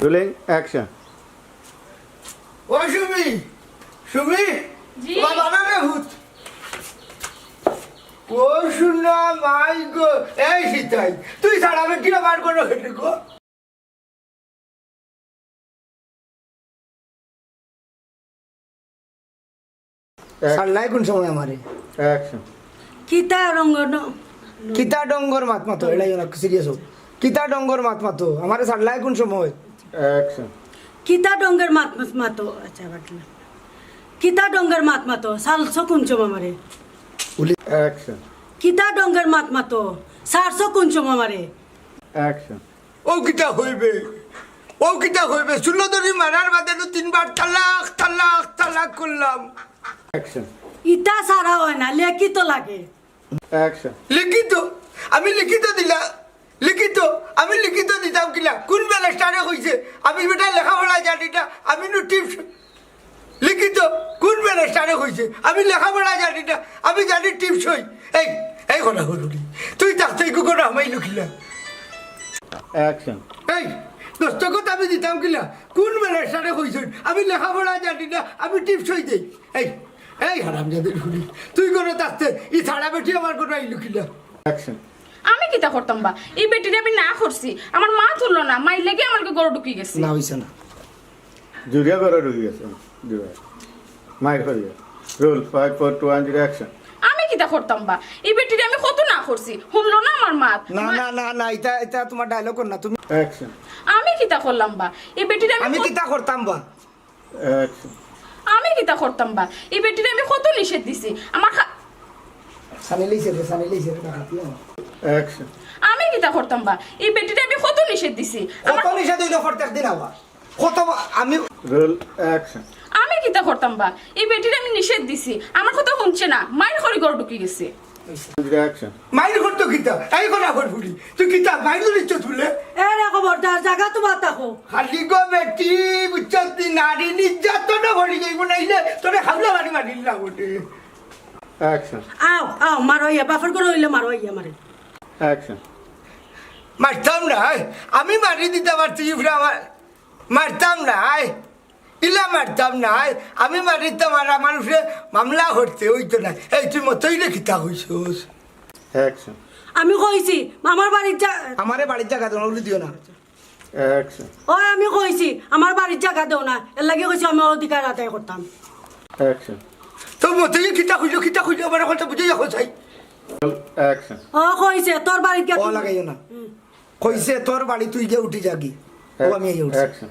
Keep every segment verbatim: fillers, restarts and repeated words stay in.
Rolling, action. ও সুমি, সুমি, জি। বাবা না রে ভূত। ও সুনা মাই গো, এই সিতাই, তুই ছাড়া আমি কি আমার কোনো হেঁটে গো? এক- ছাড়লাই কোন সময় আমারে? অ্যাকশন। কিতা রঙ্গ ন- কিতা ডঙ্গর মাত মাতো, এটাই ওরা সিরিয়াস হোক। কিতা ডঙ্গর মাত মাতো, আমারে ছাড়লাই কোন সময়? অ্যাকশন। কিতা ডঙ্গের মাত মাত মাতো, আচ্ছা, বাদ দিলাম। কিতা ডঙ্গের মাত মাতো, সালসো কোন সময় আমারে? অ্যাকশন। কিতা ডঙ্গের মাত মাতো, সারসো কোন সময় আমারে? অ্যাকশন। ও কিতা হইবে? ও কিতা হইবে? ষোলো দড়ি মারার বাদে তো তিনবার তালাক, তালাক, তালাক করলাম। অ্যাকশন। ইতা সারা হয় না, লেখিত লাগে। অ্যাকশন। লিখিত? আমি লিখিত দিলা, লিখিত? আমি লিখিত দিতাম কিলা? কোন ব্যারিস্টারে কইছে? আমি বেটা লেখাপড়া জানি না, আমি নু টিপস। লিখিত? কোন ব্যারিস্টারে কইছে? আমি লেখাপড়া জানি না, আমি জানি টিপসই। এই, এই কথা বলুনি। তুই থাকতে কুকুর আমাই লুকিলা। অ্যাকশন। এই, দস্তখত আমি দিতাম কিলা? কোন ব্যারিস্টারে কইছে? আমি লেখাপড়া জানি না, আমি টিপসই দেই। এই, এই হারামজাদির ফুড়ি, তুই কোনো থাকতে ই ছাড়া বেটি আমার কোনো আইলু কিলা? অ্যাকশন। আমি কিতা করতাম বা? এই বেটিরে আমি না করছি, আমার মা তুললো না, মাইর লাগি আমার লগে ঘরো ঢুকি গেছে। না, হইছে না। জুড়িয়া ঘরো ঢুকি গেছে, জুড়িয়া। মাইর করিয়া। Roll, five, four, two, one, zero, action. আমি কিতা করতাম বা? এই বেটিরে আমি কত না করছি, শুনলো না আমার মাত। না, মা- না, না, না, এটা, এটা তোমার ডায়লগ না, তুমি অ্যাকশন। আমি কিতা করলাম বা? এই বেটিরে আমি আমি কত- কিতা করতাম বা? অ্যাকশন। আমি কিতা করতাম বা? এই বেটিরে আমি কত নিষেধ দিছি। আমার খা- সানি লইছে রে, সানি লইছে রে, ডাকাতি আমার। অ্যাকশন। আমি কিতা করতাম বা? এই বেটিরে আমি কত নিষেধ দিছি। আমার কত নিষেধ হইলো প্রত্যেক দিন আবার? কত বা-, আমি রোল, অ্যাকশন। আমি কিতা করতাম বা? এই বেটিরে আমি নিষেধ দিছি। আমার কথা শুনছে না। মাইর করি ঘরো ঢুকি গেছে। অ্যাকশন। মাইর করতো কিতা? এই কথা বল ফুড়ি। তুই কিতা মাইর দিচ্ছ তুলে? এ রে খবরদার, জাগা তো বাতা কো। খালি গো বেটি, বুঝছস তুই নারী নির্যাতন করি যাইব নাইলে তোরে হামলা মারি মারি না বটে। অ্যাকশন। আও, আও, মারো ইয়া, বাপর ঘরো অইলে মারো ইয়া মারে। অ্যাকশন। মারতাম না, এই, আমি মারি দিতে পারছি, ইফরা আমার, মারতাম না, এই। ইলা মারতাম না, এই, আমি মারিতাম আর আমার উপরে মামলা করতে হইতো না। এই, তুই মতইলে কিতা কইছস? অ্যাকশন। আমি কইছি, আমার বাড়ির জা- আমারে বাড়ির জাগা দেও না, উলি দিও না। অ্যাকশন। ও, আমি কইছি, আমার বাড়ির জাগা দেও না, এর লাগি কইছি আমার অধিকার আদায় করতাম। অ্যাকশন। তো মতই কিতা কইলো, কিতা কইলো, আমার কথা বুঝে যাবো চাই। অ্যাকশন। ও কইছে, তোর বাড়িত গিয়া ও তুই- লাগাইও না। হুম। কইছে, তোর বাড়ি তুই গিয়া উঠি যাগি। ও আমি আইয়া উঠছি। অ্যাকশন।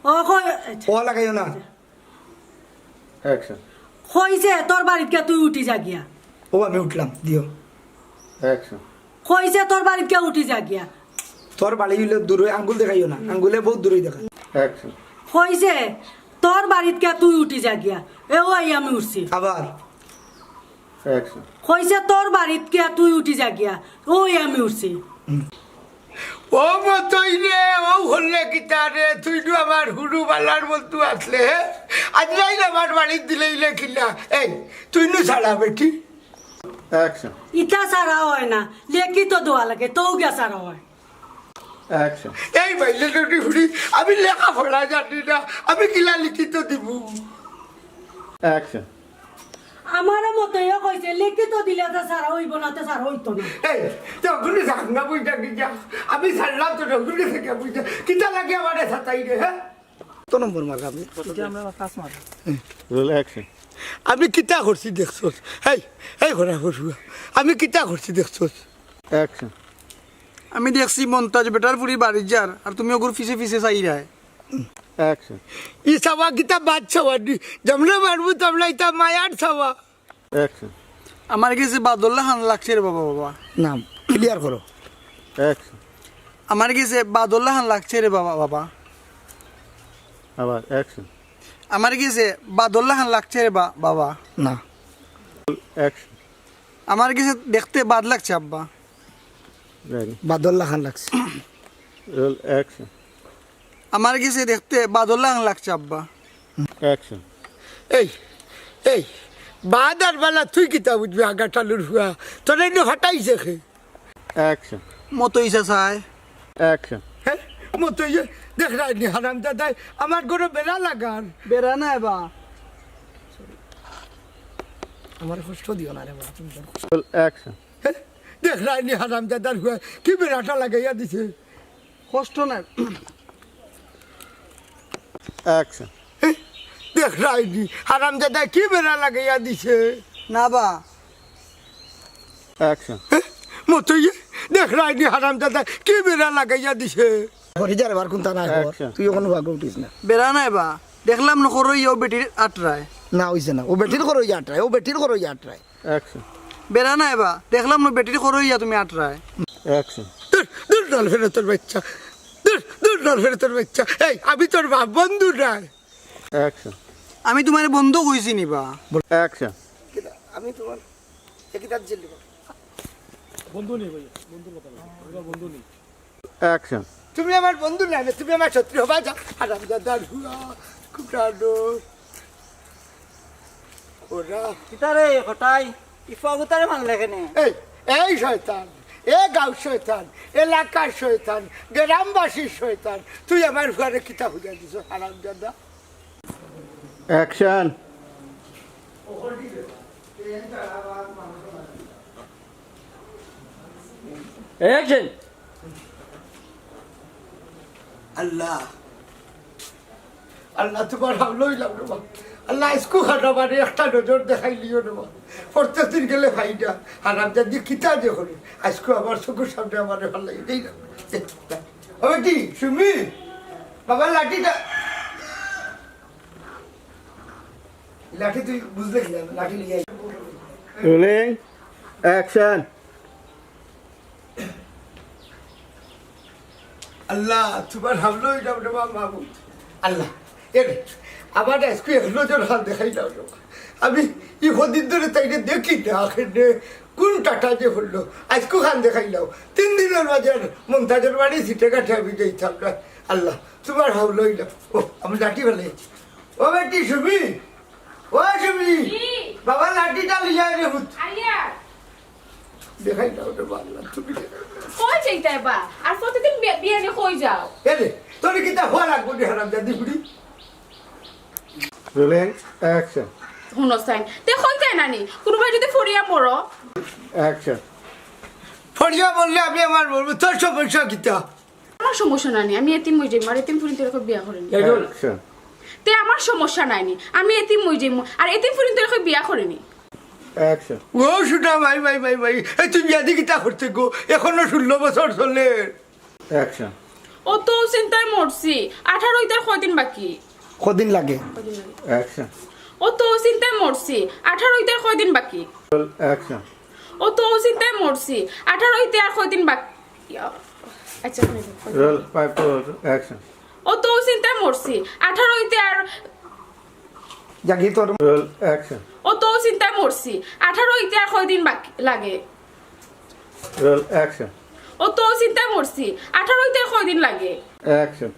ও কই- ও লাগাইও না। অ্যাকশন। কইছে, তোর বাড়িত গিয়া তুই উঠি যা গিয়া। ও আমি উঠলাম, দিও। অ্যাকশন। কইছে, তোর বাড়িত গিয়া উঠি যা গিয়া। তোর বাড়ি হইলে দূরে, আঙ্গুল দেখাইও না, আঙ্গুলে বহুত দূরে দেখা। অ্যাকশন। কইছে, তোর বাড়িত গিয়া তুই উঠি যা গিয়া। এ ও আই আমি উঠছি। আবার। অ্যাকশন। কইছে, তোর বাড়িত গিয়া তুই উঠি যা গিয়া। ওই আমি উঠছি। ও মতই রে, ও হলে কিতা রে, তুই নু আমার হুরু বালার বন্ধু আসলে, হে? আজ রাইল আমার বাড়িত দিলে ইলে কিলা? এই, তুই নু ছাড়া বেটি। অ্যাকশন। ইটা ছাড়া হয় না, লিখিত দেওয়া লাগে, তৌ গিয়া ছাড়া হয়। অ্যাকশন। এই বাইলে নদী ফুড়ি, আমি লেখাপড়া জানি না, আমি কিলা লিখিত দিমু? অ্যাকশন। আমারও মতইও কইছে, লিখিত দিলে তো ছাড়া হইব না, তো ছাড়া হইতো না। এই, তখন যাক না বুঝা কি যা, আমি ছাড়লাম তো তখন গেছে কে বুঝা, কিতা লাগে আমারে সাতাই রে, হ্যাঁ? কত নম্বর মার্কা আপনি? এটা আমরা পাঁচ মার্কা। Roll action. আমি কিতা করছি দেখছস? এই, এই ঘোড়া পশুয়া, আমি কিতা করছি দেখছস? অ্যাকশন। আমি দেখছি মন্তাজ বেটার ফুড়ি বাড়িত যার, আর তুমি ওগুর পিছে পিছে চাইরায়। অ্যাকশন। ই চাওয়া কিতা বাদ চাওয়া দি, যেমনে মারবো তেমনে ইতা মায়ার চাওয়া। অ্যাকশন। আমার গেছে বাদল্লা খান লাগছে রে বাবা, বাবা। নাম ক্লিয়ার করো। অ্যাকশন। আমার গেছে বাদল্লা খান লাগছে রে বাবা, বাবা। আবার অ্যাকশন। আমার গেছে বাদল্লা খান লাগছে রে বা-, বাবা। না। অ্যাকশন। আমার গেছে দেখতে বাদ লাগছে আব্বা। রেডি। বাদল্লা খান লাগছে। Roll action. আমার গেছে দেখতে বাদল্লা খান লাগছে আব্বা। অ্যাকশন। এই, এই, বাদ আর বালা তুই কিতা বুঝবি আগা টালুর ফুয়া? তোর এই ফাটাইছে খে। অ্যাকশন। মতই চাচায়। অ্যাকশন। হ্যাঁ? মতো ইয়ে, দেখরায়নি হারামজাদায় আমার ঘরো বেড়া লাগার। বেড়া নায় বা। আমার কষ্ট দিও না রে বা, তুমি জানো। Action. হে? দেখরায়নি হারামজাদার হুয়া কি বেড়াটা লাগাইয়া দিছে। কষ্ট নাই। Action. হে? দেখরায়নি হারামজাদায় কি বেড়া লাগাইয়া দিছে। না বা। Action. হে? মতো ইয়ে, দেখরায়নি হারামজাদায় কি বেড়া লাগাইয়া দিছে। ঘরে যার বার কোনটা নাই হওয়ার। Action. তুই ওখানে ভাগে উঠিস না। বেড়া নায় বা, দেখলাম না করো ইয়ে ও বেটির আটরায়। না, অইছে না, ও বেটির করো ইয়ে আটরায়, ও বেটির করো ইয়ে আটরায়। Action. বেড়া নায় বা, দেখলাম না বেটির করো ইয়া তুমি আটরায়। Action. দূর, দূর নল ফেরতর বাচ্চা, দূর, দূর নল ফেরতর বাচ্চা। এই, আমি তোর বাপ বন্ধু নায়। Action. আমি তোমারে বন্ধু কইছি নি বা। Action. আমি তোমার একই তার জেল দিব। বন্ধু নেই ভাই, বন্ধুর কথা বলছি, আমরা বন্ধু নেই। Action. তুমি আমার বন্ধু না, তুমি আমার শত্রু হবা, যা হারামজাদার হুয়া, খুব ডানো। ওরা কিতারে কটাই, ই ফাগুতারে মারলে কেনে? এই, এই শয়তান, এ গাঁও শয়তান, এলাকার শয়তান, গ্রামবাসীর শয়তান, তুই আমার হুয়ারে কিতা হুয়া দিছ, হারামজাদা? Action. Action. আল্লাহ, আল্লাহ, তোমার হাওলা অইলাম রে বা। আল্লাহ, আইজকু খান আমারে একটা নজর দেখাইলিও রে বা। প্রত্যেক দিন গেলে ফাইদা। হারামজাদি কিতা যে করে। আইজকু আমার চকুর সামনে আমারে ফালাই দেই না। ও বেটি, সুমি, বাবা লাঠিটা। লাঠি তুই বুঝলে কি? লাঠি নিয়ে আয়। Rolling. Action. আল্লাহ, তোমার হাওলা অইলাম রে বা মাবুদ। আল্লাহ, এরে, আমার আইজকু এক নজর খান দেখাইলাও রে বা। আমি ই কদিন ধরে তাইরে দেখি না, কেনে কোন টাটা যে পড়লো, আইজকু খান দেখাইলাও। তিন দিনর মাঝে আর মন্তাজর বাড়ি সিটে কাটে আমি যাইতাম না। আল্লাহ, তোমার হাওলা অইলাম। ও, আমি লাঠি ফালাই। ও বেটি সুমি, ও সুমি, কি? বাবা লাঠিটা লইয়া আয় রে হুত। আইয়া। দেখাই দাও রে বাবা, তুমি দেখাই দাও। কই যাইতায় বা? আর প্রতিদিন বিয়া-, বিয়ানে কই যাও? এ রে, তোরে কিতা হওয়া লাগবো রে হারামজাদি বুড়ি? Rolling, action. হুনো চাইন, তে কইতায় না নি, কুনুবায় যদি ফড়িয়া মরো। Action. ফড়িয়া মরলে আমি আমার মরবো, তোর সমস্যা কিতা? আমার সমস্যা নাই নি, আমি এতিম অই যাইমু, আর এতিম ফুরিন্তরে কেউ বিয়া করে নি। Action. তে আমার সমস্যা নাই নি, আমি এতিম অই যাইমু, আর এতিম ফুরিন্তরে কেউ বিয়া করে নি। Action. ও সুনা ভাই, ভাই, ভাই, ভাই, এই তুই বিয়া দি কিতা করতে গো? এখনো ষোলো বছর চলে। Action. অত চিন্তায় মরছি, আঠারো অইতে আর কয়দিন বাকি? কদিন লাগে? কয়দিন লাগে? Action. অত চিন্তায় মরছি, আঠারো অইতে আর কয়দিন বাকি? Action. অত চিন্তায় মরছি, আঠারো অইতে আর কয়দিন বাকি? ইয়া, আচ্ছা, হুনো, কয়দিন? Roll five, four, action. অত চিন্তায় মরছি, আঠারো অইতে আর জাগি তোর Roll, action. অত চিন্তায় মরছি, আঠারো অইতে আর কয়দিন বাকি লাগে? Roll, action. অত চিন্তায় মরছি, আঠারো অইতে আর কয়দিন লাগে? Action.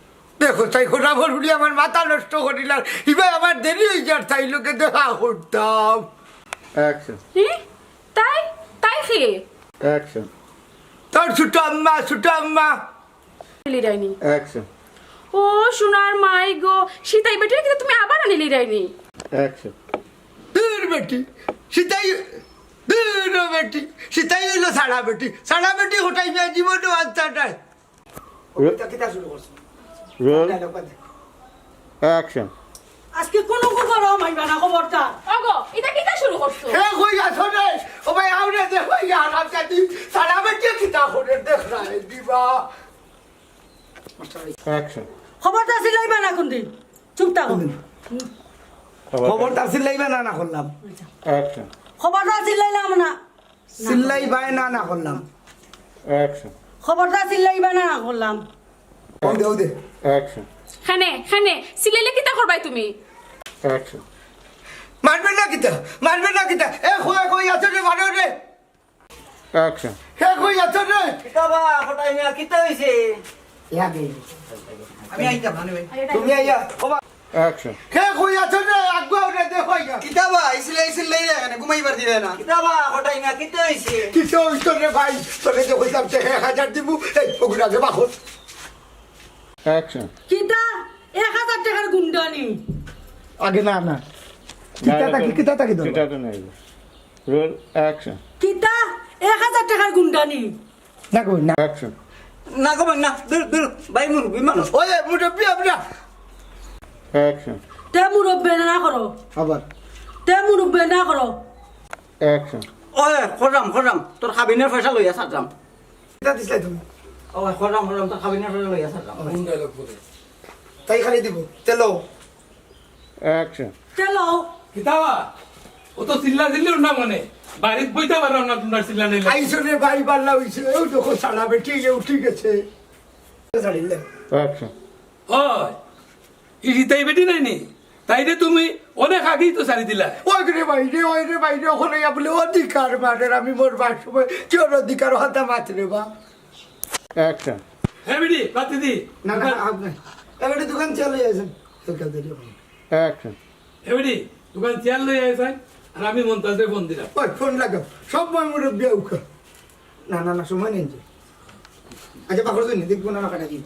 দেখো, তাই খোটা বলবুলি আমার মাথা নষ্ট করিলার। ইবার আমার দেরি অই যার, তাই লগে দেখা করতাম। Action. হি? তাই? তাই কে? Action. তোর ছোট আম্মা, ছোট আম্মা। নিলিরায়নি। Action. ও সোনার মাই গো, সিতাই বেটিরে কিতা তুমি আবার আনিলিরায়নি? Action. দূর বেটি, সিতাই, দূর বেটি, সিতাই অইলো ছাড়া বেটি। ছাড়া বেটি হটাই যায় জীবনে আনতা নাই। ও কিতা, কিতা শুরু করছে? Roll. Dialogue বাদ দে। Action. আজকে কোনো কুকুরও মাইবা না, খবরদার। ওগো, ইটা কিতা শুরু করছো? হে কই আছো রে? ও ভাই, আও রে, দেখো, ইয়া, হারামজাদি, সারা বেটিয়ে কিতা করে, দেখ না, এই দিবা। Action. খবরদার চিল্লাইবা না কোনদিন। চুপ থাকো। খবরদার চিল্লাইবা না, না করলাম। Action. খবরদার চিল্লাইলাম না। চিল্লাইবায় না, না করলাম। Action. খবরদার চিল্লাইবা না, না করলাম। ফোন দে, দে। Action. খানে, খানে, চিল্লাইলে কিতা করবায় তুমি? Action. মারবে না কিতা? মারবে না কিতা? এ, কই, কই, আছে রে, মারো রে। Action. হে কই আছো রে? কিতা বা, কটাই মিয়া, কিতা অইছে? ইয়া দে। আমি আইতাম, মানে ভাই। তুমি আইয়া, ও বা। Action. হে কই আছো রে? আগুয়া রে, দেখো ইয়া। কিতা বা, ইসলে, ইসলে লই যায় কেনে, ঘুমাইবার দিবে না। কিতা বা, কটাই মিয়া, কিতা অইছে? কিতা অইতো রে ভাই? তোরে যে কইতাম যে এক হাজার দিমু, এই ওগুলা যে বাহন। Action. কিতা? এক হাজার টেকার গুন্ডা নি? আগে না, না। কিতা থাকি, কিতা থাকি ধরবা? কিতা তো নাই। Roll action. কিতা? এক হাজার টেকার গুন্ডা নি? না কই না। Action. না কই না, দূর, দূর, ভাই মুরব্বি মানুষ। ওই, মুরব্বি আমরা। Action. তে মুরব্বি না করো। আবার। তে মুরব্বি না করো। Action. ওই, খররাম, খররাম, তোর কাবিনর পয়সা লইয়া ছাড়রাম। কিতা দিছলায় তুমি? ওই, খররাম, খররাম, তোর কাবিনর পয়সা লইয়া ছাড়রাম। কোন dialogue বলে? তাই খালি দিব। তেলো। Action. তেলো। কিতা বা? ও তো চিল্লা চিল্লি উঠনা মানে। বাড়িত বইতা পারো না তোমরা চিল্লা নিলে। আইসো রে ভাই, বাল্লা হইছে। ও দেখো, সালা বেটি, এ উঠি গেছে। ছাড়িলে। Action. ওই, ই জিতাই বেটি নাই নি? তাইরে তুমি অনেক আগেই তো ছাড়ি দিলা। ওই রে ভাই রে, ওই রে ভাই রে, ওখানে বলে অধিকার মারের, আমি মরবার সময় কেউ অধিকার হতা মাত রে বা। Action. হে বেটি, বাতি দি। না, না, আপনি। এবারে দোকান চালু আছেন। এর কাছে দিয়ে বলুন। Action. হে বেটি, দোকান চেয়ার লই আয় চাই, আর আমি মন্তাজরে ফোন দিলাম। ওই, ফোন লাগাও। সব মই মুরব্বি উকা। না, না, না, সময় নেই যে। আচ্ছা, বাকর জন্য দেখবো না, না, কাটা দিব।